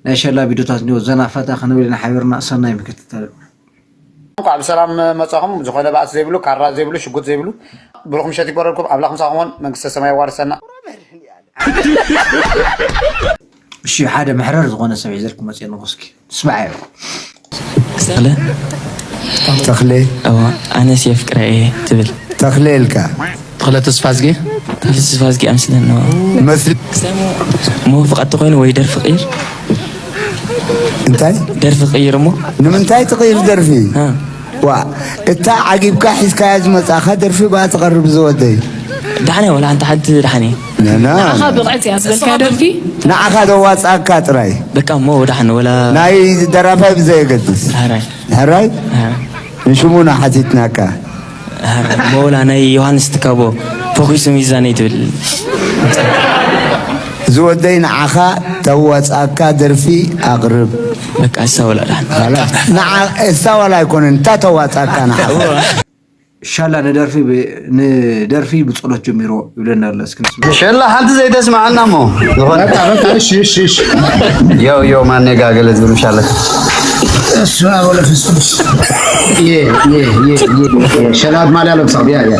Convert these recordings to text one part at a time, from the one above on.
ናይ ሸላ ቪድዮታት እንዲዮ ዘና ፈታ ክንብል ኢና ሓቢርና። ሰናይ ምክትታል። እንኳዕ ብሰላም መጻኹም። ዝኾነ ባእሲ ዘይብሉ፣ ካራ ዘይብሉ፣ ሽጉጥ ዘይብሉ ብሩኽ ምሸት ይግበረልኩም። ኣምላኽ ምሳኹም ይኹን። መንግስተ ሰማይ ያዋርሰና። እሺ፣ ሓደ መሕረር ዝኾነ ሰብ ሒዘልኩም መጽየ ኣለኹ። እስኪ ስማዓዮ። ተኽለ ተኽለ እዋ ኣነስ የፍቅራ እየ ትብል። ተኽለ ኢልካ ተኽለ ተስፋዝጌ ተኽለ ተስፋዝጌ ኣምስለን ነው መስል ሞ ፍቃድ ተኮይኑ ወይ ደርፊ ቅይር እንታይ ደርፊ ቅይር እሞ ንምንታይ ትቕይር ደርፊ እ፣ ዋ እታ ዓጊብካ ሒዝካያ ዝመጻኻ ደርፊ ብኣ ትቐርብ ዝወደይ ዳሕነ ወላ ሓንቲ ሓንቲ ዳሕነ ነና ንዓኻ ብቕዕት እያ ዝበልካያ ደርፊ ንዓኻ ዘዋጻካ ጥራይ በቃ እሞ ዳሕነ ወላ ናይ ደራፋይ ብዘየገድስ ዳሕራይ ሕራይ እ፣ ንሽሙና ሓቲትናካ እ፣ እሞ ወላ ናይ ዮሃንስ ትካቦ ፎኪሱ ሚዛነይ ትብል ዝወደይ ንዓኻ ተዋጻካ ደርፊ ኣቕርብ በቃ እሳ ወላ ዳሕነ ንዓ እሳ ዋላ ኣይኮነን እታ ተዋጻካ ንዓኻ ሻላ ንደርፊ ብ- ንደርፊ ብጸሎት ጀሚሮ ይብለና ኣሎ። እስኪ ንስማ። ሸላ ሓንቲ ዘይተስማዓና እሞ ዝኾነ በቃ በቃ እሺ እሺ እሺ ዮ ዮ ማን ኔጋ ገለ ዝብል ምሻለ እሱ አቦ ለፍስፍስ የ የ የ የ ሸላት ማልያ ለብሳ ያ ያ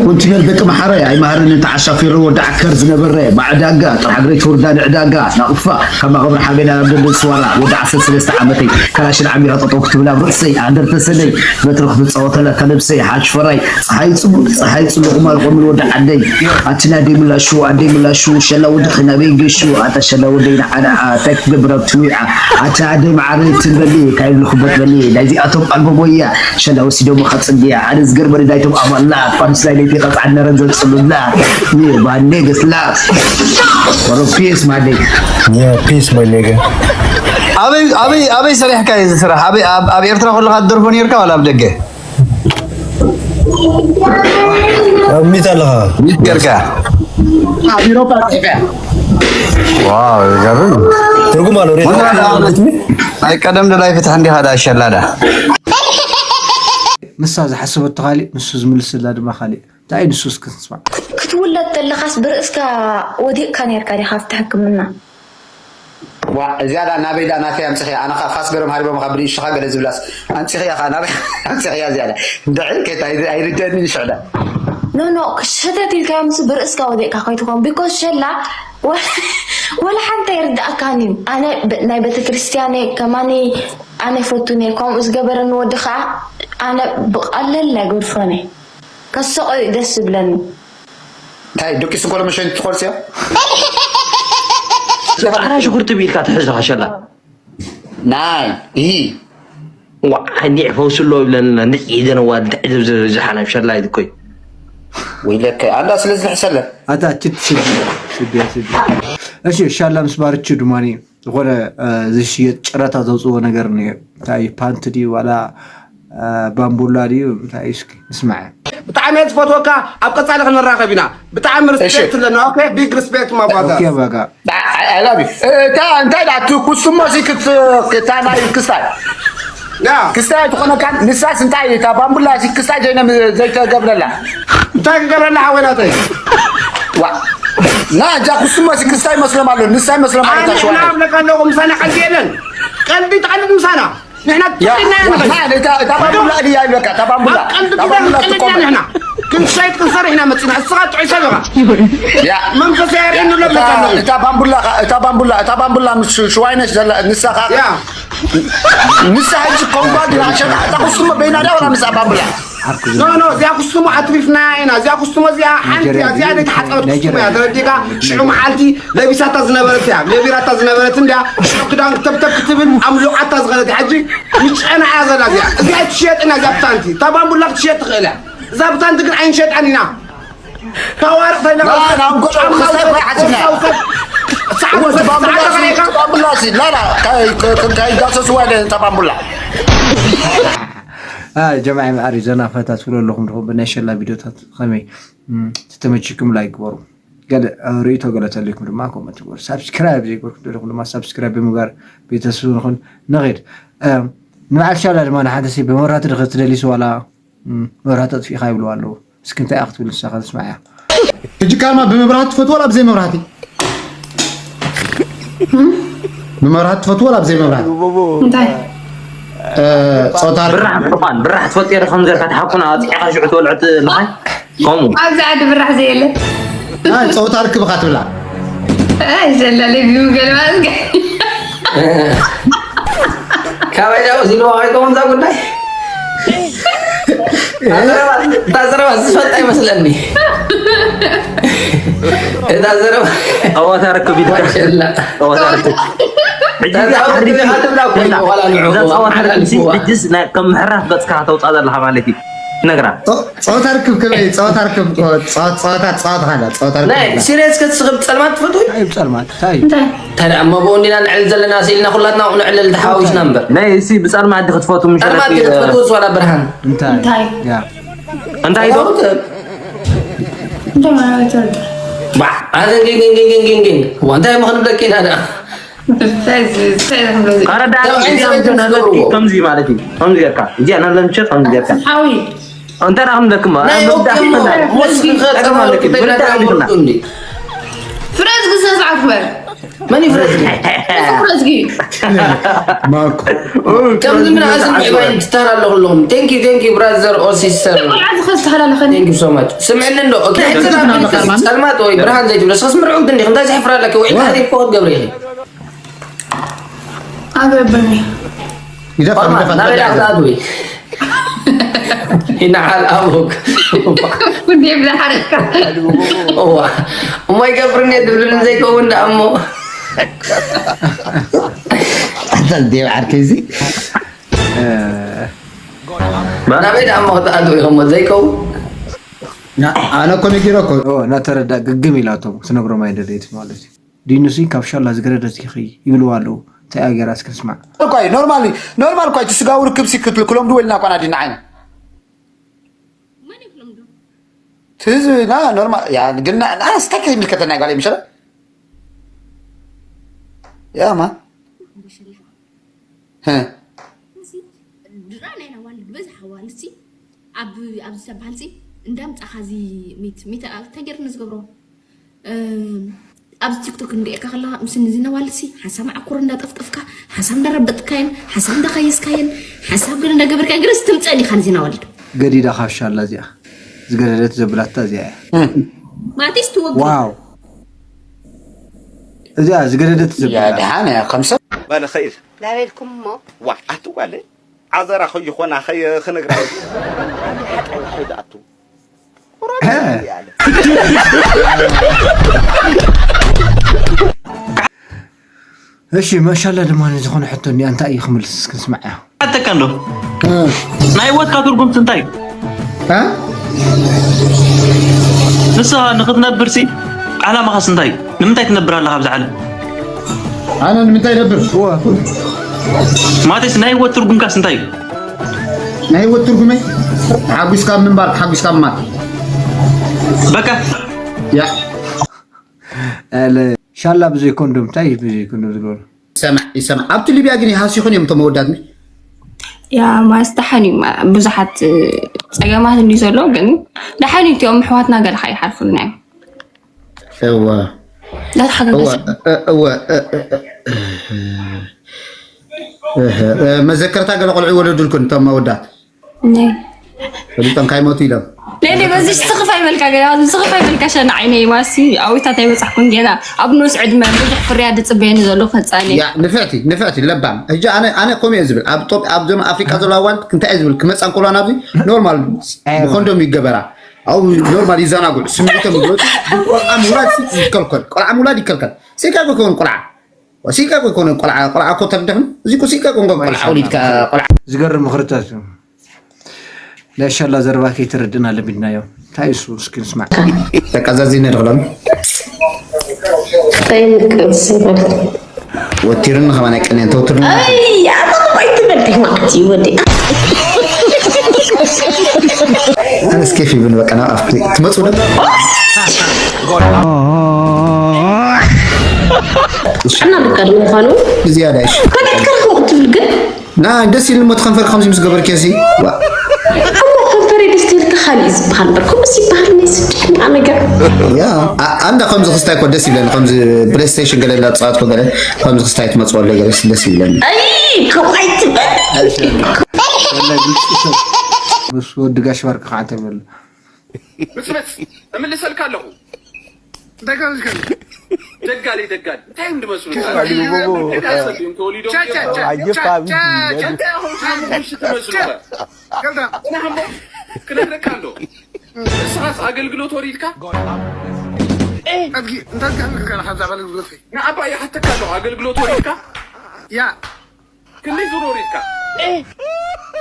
ኩንትገር ደቂ መሓረ ኣይማህርን እንተ ዓሻፊሩ ወዲ ዓከር ዝነበረ ማዕዳጋ ጥራሕ እግረይ ትውርዳ ንዕዳጋ ናቕፋ ካብ ማቐብር ሓርቤና ናብ ደንደን ስዋራ ወዲ ዓሰርተ ሰለስተ ዓመተይ ካላሽን ዓሚራ ጠጠው ክትብል ኣብ ርእሰይ ኣንደር ተሰለይ በትሪ ክትፃወተላ ተለብሰይ ሓሽፈራይ ፀሓይ ፅቡቅ ፀሓይ ፅቡቅ ማልቆምን ወዲ ዓደይ ኣቲ ናደይ ምላሹ ኣደይ ምላሹ ሸላ ወዲ ኸናበይ ገሹ ኣታ ሸላ ወደይ ንዓንዓ እንታይ ክትገብር ኣብ ትዊዓ ኣቲ ኣደይ መዓረይ ትንበሊ ካይብልኩበት በሊ ናይዚኣቶም ኣልቦ ጎያ ሸላ ወሲዶም ካብ ፅድያ ኣነ ዝገርመኒ ናይቶም ኣባላ ፋንስ ናይ ለይቲ ቀፃ ነረን ዘፅሉላ ባኔ ገስላ ሮፒስ ማደይ ፒስ መኔገ ኣበይ ኣበይ ኣበይ ሰሪሕካ እዩ ዝስራሕ ኣበይ ኣብ ኣብ ኤርትራ ከለካ ትደርፎ ነርካ ዋላ ኣብ ደገ ኣብ ሚት ኣለኻ ሚት ገርካ ኣብ ኢሮፓ ኣፅሒፈ ዋው ይገርም ትርጉም ኣሎ ሬት ናይ ቀደም ደላይ ፍትሕ እንዲኻ ዳ ሸላዳ ንሳ ዝሓሰበቶ ካሊእ፣ ንሱ ዝምልስላ ድማ ካሊእ። እንታይ እዩ ንሱ እስኪ ንስማዕ። ክትውለድ ተለኻስ ብርእስካ ወዲቕካ ነርካ ዲኻ ኣብቲ ሕክምና? ዋ እዚኣ ዳ ናበይ ዳ ናተይ ኣምፅኽያ ኣነ ኸዓ ፋስ ገሮም ሃሪቦም ካብ ብንእሽኻ ገለ ዝብላስ ኣምፅኽያ ኸዓ ናበይ ኣምፅኽያ እዚኣ ዳ እንድዒ ከይታ ኣይርደኒ ንሽዕዳ ኖ ኖ ክሸተት ኢልካ ምስ ብርእስካ ወዲቕካ ከይትኾን ቢኮዝ ሸላ ወላ ሓንቲ ኣይርድኣካን እዩ ኣነ ናይ ቤተክርስትያን እየ ከማኒ ኣነ ፈቱን እየ ከምኡ ዝገበረኒ ወዲ ከዓ ኣነ ብቐለል ኣይገድፎን እየ ከሰቆ እዩ ደስ ዝብለኒ እንታይ ዱቂስ እንኮሎ መሸኒ ትቆርፅዮ ፃዕዳ ሽጉርቲ ብኢድካ ትሕዝ ሸላ ናይ ይሂ ዋ እንዲዕ ፈውስሎ ይብለና ንዒ ደነዋ እንታይ ዝሓና ሸላ ይትኮይ ወይለከ ኣንዳ ስለዚ ንሕሰለ ኣታ ችት ስዲ ስዲ ስዲ እሺ ሻላ ምስ ባርቹ ድማኒ ዝኾነ ዝሽየጥ ጨረታ ዘውፅዎ ነገር ፓንት ድዩ ዋላ ባምቡላ ድዩ እንታይ እስኪ ንስማዐ ብጣዕሚ እየ ዝፈትወካ ኣብ ቀፃሊ ክንራኸብ ኢና ብጣዕሚ ሪስፔክት ኣለና ኦኬ ቢግ ሪስፔክት ማባታ ኦኬ በቃ I love you እታ እንታይ ዳ እቲ ኩስሞ ሲ ክት ክታ ናይ ክስታይ ያ ክስታይ ትኾነካ ንሳስ እንታይ እታ ባምቡላ ሲ ክስታይ ዘይነ ዘይተገብረላ እንታይ ክገብረላ ሓወይ ናተይ ዋ ና እዛ ኩስሞ ሲ ክስታይ መስሎም ኣሎ ንሳ መስሎም ኣሎ ኣነ ታሽዋ ናብለካ ኣለኹ ምሳና ቀልዲ የለን ቀልዲ ትቐልድ ምሳና ንሕና ትጥዕና ንኽእል እታ ባምቡላ እያ ይበቃ እታ ባምቡላ ኣብ ቀልዲ እታ ኪዳን ባምቡላ ቀልድና ትቆም ንሕና ክንሸይጥ ክንሰርሕ ኢና መፂና እስኻ ጥዑይ ሰብ ኢኻ ያ መንፈሳዊ ያሬድ ንብሎ ኣለካ ኣሎ እታ ባምቡላ እታ ባምቡላ እታ ባምቡላ ምስ ሽዋይነሽ ዘላ ንሳ ኸዓ ያ ንሳ ሕጂ ኮንጓ ዲላ ሸጣ እታ ኩስሞ በይና ድያ ወላ ምስኣ ባምቡላ ኖ ኖ እዚኣ ኩስሞ ኣትሪፍና ኢና እዚኣ ኩስሞ እዚኣ ሓንቲ እያ እዚኣ ዘይተሓፀበት ኩስሞ እያ ተረዲእካ ሽዑ መዓልቲ ለቢሳታ ዝነበረት እያ ገቢራታ ዝነበረት እንድያ ሽዑ ክዳን ተብተብ ክትብል ኣምሉቓታ ዝኸደት እያ ሕጂ ምጨና እያ ዘላ እዚኣ እዚኣ ትሽየጥና እዚኣ ብታንቲ እታ ባምቡላ ክትሽየጥ ትኽእል እያ እዛ ብታንቲ ግን ኣይንሸጣን ኢና ታዋርቕ ተለኻ ላ፣ ላ፣ እንኮ፣ ጫማ ክሳይ ውሰድ፣ ባሕትና። ቦርሳ ውሰድ፣ ሰዓት እወ፣ ውሰድ፣ ባምቡላ ሰዓት ሲ፣ ተኸይካ ባምቡላ ሲ፣ ላ፣ ላ፣ ከ-፣ ከ-፣ ከ-፣ ከይዳሰስዋ ኢለ እታ ባምቡላ። ጀማዒ መዓሪ ዘና ፈታ ትብሉ ኣለኹም ድኹም ብናይ ሸላ ቪድዮታት ከመይ እም፣ ተተመችኩም ላይክ ግበሩ ገለ እ፣ ርእይቶ ገለ ተልይኩም ድማ ኮመንት ግበሩ ሳብስክራይብ ዘይገርኩም ዘለኹም ድማ ሳብስክራይብ ብምግባር ቤተሰብ ንኹን ንኽድ ንበዓል ሻላ ድማ ንሓደ ሲ ብመብራህቲ ድኸ ትደሊስ ዋላ እም፣ መብራህቲ ኣጥፊእኻ ይብልዋ ኣለዉ እስኪ እንታይ ክትብል ንስኻ ትስማዕያ ሕጂ ካልማ ብመብራህቲ ትፈትዎ ላ ብዘይ መብራህቲ ብመብራህቲ ትፈትዎ ወላ ብዘይ መብራህቲ? እንታይ እ፣ ፆታ ርክብ ብራሕ ሕቋን ብራሕ ትፈልጥ የረ ከም ዘርካ ተሓኩና ኣፅዕኻ ሽዑ ትበልዑ ትልኻይ ከምኡ ኣብዚ ዓዲ ብራሕ ዘየለ ናይ ፆታ ርክብ ኢኻ ትብላ። ዘላለይ ቢዩ ገልባዝገ ካባይ ዳው ሲልዋ ከይከውን እዛ ጉዳይ እታ ዘረባ ዝፈልጥ ኣይመስለኒ። እታ ዘረባ ጸወታ ርክብ ኢልካ ማሸላ ጸወታ ርክብ ሕጂ እዛ እዛ ወዲ ሓሪፍ ኣትብላ እኮ እዛ ዋላ ንዕኡ እዛ ጸወታ ርክብ ሲ ሓላልፍዋ። ሕጅስ ናይ ከም ምሕራፍ ገጽካ ከተውጻእ ዘለኻ ማለት እዩ ነግራ ጸ- ጸወታ ርክብ ከመይ ጸወታ ርክብ ጸ- ጸወታ ጸወታ ካላ ጸወታ ርክብ ናይ ካላ። ሲሪየስ ክትስኽብ ጸልማት ትፈትዊ እንታይ ብጸልማት እንታይ እንታይ ታዲያ እሞ ብኡ እንዲና ንዕል ዘለና ስኢልና ኩላትና ንዕለል ተሓዋዊስና እምበር ናይ እሲ ብጸልማ ኣዲ ክትፈቱ ምሸት ጸልማት ክትፈትውስ ዋላ ብርሃን እንታይ እንታይ ያ እንታይ ዶ እንታይ ማለት ነው? ባዕ ኣዘን ጌንጌንጌንጌንጌንጌን እንታይ እሞ ክንብለኪ ኢና ደኣ እንታይ ዝ- እንታይ ዝብሎ እዚ? ኣረዳ ያው እዚኣ ኣይሰማዕን ምሸት ኣለኪ ዝገብርዎ። ከምዚ ማለት እዩ ከምዚ ጌርካ እዚኣ ናለምሸት ከምዚ ጌርካ ሓዊ እንታይ ዳኹም ደክማ ናይ ኦኬ እሞ ሞስሊ ከጸማሉ ብርዳ ተዳዳወልኩ እንዲ ፍረዝ ግዜ ሰዓት ክበር መን ይፍረዝ ፍረዝ ግዩ ማኮ ከምዚ ምን ኣዝም ዕባይ ትታላለኹ ኣለኹም thank you thank you brother or sister ቆልዓ ዝኸዝ ተሃላለኸኒ thank you so much ስምዕኒ እንዶ okay ሕፅና ጸልማት ወይ ብርሃን ዘይትብሎ ስኸስ ምርዑ ግዲ እንታይ ዝሕፍራ ኣለኪ ወይ ሓሪፍ ኮ ክትገብሪ ኢኺ ኣገበኒ ይደፋ ይደፋ ናበይ ዳኣ ክትኣትዊ ይናዓል ኣቡክ እንዴ ብዝሓረካ እዋ እሞ ይገብርኒ ድብልን ዘይከውን ደኣ እሞ ኣታ ዴብ ዓርከይ እዚ ናበይ ደኣ እሞ ክትኣትዊ ኢኹሞ ዘይከውን ኣነ እኮ ነጊረ እኮ እናተረዳ ግግም ኢላቶም ትነግሮም ኣይደለየት ማለት እዩ። ዲኑሲ ካብ ሻላ ዝገደደት ኢኺ ይብልዋ ኣለዉ። እንታይ ኣገራ እስኪ ንስማዕ። እኳ ኖርማል ኖርማል እኳ እቲ ስጋዊ ርክብ ሲ ክትልክሎም ድወልና እኳ ናዲና ዓይነ መን ይብሎም ዶ ትህዝብና ኖርማል ያ ግን ኣስታከ ይምልከተና ጋር ይምሸለ ያማ በሸላ ህ እዚ ድራ ናይ ናዋልድ በዚ ሓዋልሲ ኣብ ኣብዚ ሰብሃል ሲ እንዳምጻኻ እዚ ሚት ሚት ተገርኒ ዝገብሮ ኣብዚ ቲክቶክ እንሪኤካ ከለካ ምስ እዚ ነዋልሲ ሓሳብ መዓኮር እንዳጠፍጠፍካ ሓሳብ እንዳረበጥካየን ሓሳብ እንዳኸየስካየን ሓሳብ ግን እንዳገበርካየን ግን ስትምፀን ኢካ ንዚ ናዋልድ ገዲዳ ካብ ሻላ እዚኣ ዝገደደት ዘብላታ እዚኣ እያ። ማቲስ ትወግ ዋው እዚኣ ዝገደደት ዘብላ ደሓን እያ ከምሰ በል ኸይድ ላበልኩም እሞ ዋ ኣቲ ጓለይ ዓዘራ ከይኾና ከይክነግራ ሓጣይ ከይድኣቱ እሺ መሻላ ድማ ንዝኾነ ሕቶ እኒኣ እንታይ እዩ ክምልስ እስክንስማዕ እያ ኣተካ እንዶ ናይ ህይወትካ ትርጉም እንታይ እዩ? ንስኻ ንኽትነብር ሲ ዓላማኻስ እንታይ እዩ? ንምንታይ ትነብር ኣለኻ ኣብዚ ዓለም? ኣነ ንምንታይ ነብር ማለትስ ናይ ህይወት ትርጉምካስ እንታይ እዩ? ናይ ህይወት ትርጉመይ ተሓጒስካ ምንባር ተሓጒስካ ምማት በቃ ያ ሻላ ብዘይ ኮንዶም እንታይ እዩ ብዘይ ኮንዶም ዝገበሩ ይሰማዕ ይሰማዕ ኣብቲ ሊብያ ግን ይሃሲኹን እዮም እቶም መወዳትኒ ያ ማስ ደሓን እዩ ማ- ብዙሓት እ፣ ፀገማት እንዲ ዘሎ ግን ደሓን እዩ እቲኦም ኣሕዋትና ገለ ከይሓልፉልና እዮም እወ እንዳተሓገገ እወ እወ መዘከርታ ገለ ቆልዑ ይወለዱልኩን እቶም መወዳት ናይ ፈሊጦም ካይሞቱ ኢሎም ሌሊ በዚ ስኽፋ ይበልካ ገና ኣብዚ ስኽፋ ይበልካ ሸና ዓይነይ ማሲ ኣዊታት ኣይበፃሕኩን ገና ኣብ ንኡስ ዕድመ ብዙሕ ፍርያት ዝፅበየኒ ዘሎ ፈፃኒ ያ ንፍዕቲ ንፍዕቲ ለባም ሕጂ ኣነ ኣነ ከምኡ እየ ዝብል ኣብ ጦብ ኣብ ዞም ኣፍሪቃ ዘለዋ ዋልት እንታይ እየ ዝብል ክመፃ እንከልዋ ናብዚ ኖርማል ብኮንዶም ይገበራ ኣብኡ ኖርማል ይዘናግዑ ስምዒቶም ይግለፁ ቆልዓ ምውላድ ይከልከል ቆልዓ ምውላድ ይከልከል ሲቃ እኮ ይከውን ቆልዓ ሲቃ እኮ ይኮነ ቆልዓ ቆልዓ እኮ ተርደኽን እዚ እኮ ሲቃ እኮ ቆልዓ ወሊድካ ቆልዓ ዝገርም ምኽርታት እዩ ናይ ሻላ ዘረባ ከይተረድእና ለሚድናዮ እንታይ እሱ እስኪ ንስማዕ ተቃዛዚነ ድኽሎም ከይንቅርስ ይበል ወቲርኒ ከማን ኣይቀንየን ተወትርኒ ኣይ ኣባባይ ትበልተይ ማለት እዩ ወዲ ኣነስ ኬፍ ይብል በቃ ናብ ኣፍቲ ትመፁ ዶ እና ልካ ንምዃኑ ብዝያዳ ይሽ ከመይ ትከረኸሙ ትብል ግን ና ደስ ኢልኒ ሞት ከንፈር ከምዚ ምስ ገበርክዮ ሲ ዋ እሞ ከንፈረይ ደስ ትብልካ እዩ ዝበሃል እምበር፣ ከምኡስ ይበሃል ናይ ስድሓን ነገር። ያ ኣ- ኣንዳ ከምዚ ክስታይ እኮ ደስ ይብለኒ። ከምዚ ፕሌይስቴሽን ገለ እንዳተፃወትኩ ገለ ከምዚ ክስታይ ትመፅወለይ ገለ ደስ ይብለኒ። ኣይ ከምኡ ኣይትበል። ምስ ወዲ ጋሽ ባርክ ከዓ ተበሉ። ብፅብፅ እምልሰልካ ኣለኹ። እንታይ ከምዝከል ደጋሊ ደጋሊ እንታይ እዮም ድመስሉ ተወሊዶም እንታይ ይኾኑ ሽትመስሉ ገልታ ንሕሞ ክነግረካ ኣሎ። እስኻስ ኣገልግሎት ወሪድካ ኣድጊ እንታይ ከምዝከል ካብዛ ኣገልግሎት ንኣባ ይሓተካ ኣሎ። ኣገልግሎት ወሪድካ ያ ክንደይ ዙር ወሪድካ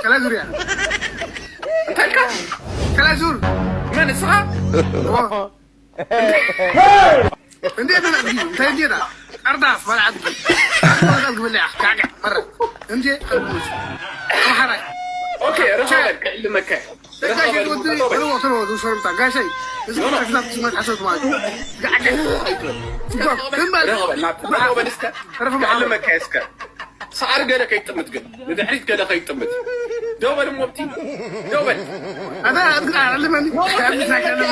ከላ ዙርያ እንታይካ ከላ ዙር መን እስኻ እንዴት ነው እንዴት ነው ቀርዳፍ ማለት አድርጊ አድርጊ ብለህ ካጋ ፈረ እንዴ አልኩሽ አማራይ ኦኬ ረኸበል ክዕልመካ ደጋሽ ወዲ ወዲ ወዲ ሰርምታ ጋሸይ እዚ ተክላት ስማት ሐሰት ማለት ጋጋ ግንባር ረኸበል ናብ ረኸበል እስከ ክዕልመካ እስከ ሰዓር ገለ ከይጥምት ግን ንድሕሪት ገለ ከይጥምት ደው በል ሞብቲ ደው በል አታ አልመኒ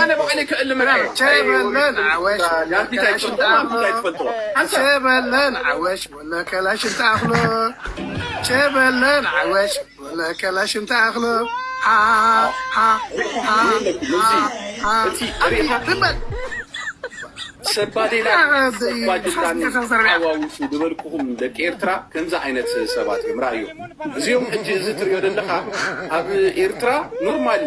ኣነ ባዕለይ ክዕልመካ ቸበለን አወሽ ያንቲት ኣይትፈልጥዋ ያንቲት ኣይትፈልጥዋ ሓንሳብ ቸበለን አወሽ ወለ ከላሽን ታክሎ ቸበለን አወሽ ወለ ከላሽን ታክሎ ሃ ሃ ሃ ሃ እቲ ሬኻ ትበል ሰባዴላ ሰባጅላን ሓዋውሱ ዝበልኩኹም ደቂ ኤርትራ ከምዚ ዓይነት ሰባት እዮም ራእዮ እዚኦም ሕጂ እዚ ትሪኦ ዘለኻ ኣብ ኤርትራ ኖርማል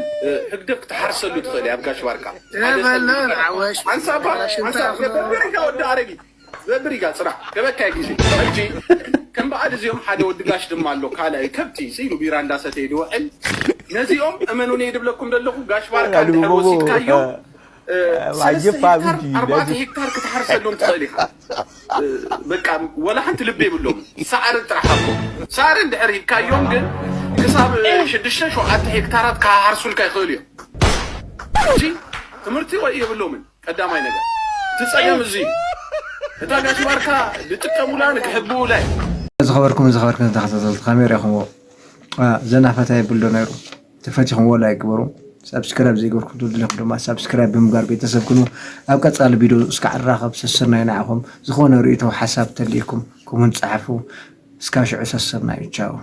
ህግደፍ ክትሓርሰሉ ትኽእል እያ ኣብ ጋሽ ባርካ ቸበለን አወሽ ሓንሳባ ሓንሳብ ገብር ኢኻ ወዲ ኣረጊት ገብር ኢጋ ፅራሕ ገበካይ ግዜ ሕጂ ከም በዓል እዚኦም ሓደ ወዲ ጋሽ ድማ ኣሎ ካልኣይ ከብቲ ኢሉ ቢራ እንዳሰተየ ድውዕል ነዚኦም እመኑኒ ድብለኩም ዘለኹ ጋሽ ባርካ እንድሕር ወሲድካዮም ሰለስተ ሄክታር ኣርባዕተ ሄክታር ክትሓርሰሎም ትኽእል ኢኻ በቃ ወላ ሓንቲ ልቢ የብሎም ሳዕሪ ጥራሕ ኣቦ ሳዕሪ እንድሕር ሂብካዮም ግን ክሳብ ሽዱሽተ ሸውዓተ ሄክታራት ክሓርሱልካ ይኽእሉ እዮም እንጂ ትምህርቲ ወይ የብሎምን ቀዳማይ ነገር እቲ ፀገም እዚ እዩ እታ ጋሽ ባርካ ዝጥቀሙላ ንክሕብኡላ እዩ ዝኸበርኩም ዝኸበርኩም ተኸታተልቲ ካሜራ ይኹምዎ ዘናፈታ የብሎ ነይሩ ተፈቲኹምዎ ላይክ ግበሩ ሳብስክራይብ ዘይገርኩም ትብድለኩም ድማ ሳብስክራይብ ብምግባር ቤተሰብ ኩኑ ኣብ ቀፃሊ ቪድዮ እስካዕ ንራኸብ ሰስርናይ ንዓኹም ዝኾነ ርእቶ ሓሳብ ተልእኩም ኮመንት ፀሓፉ እስካብ ሽዑ ሰስርናይ ቻው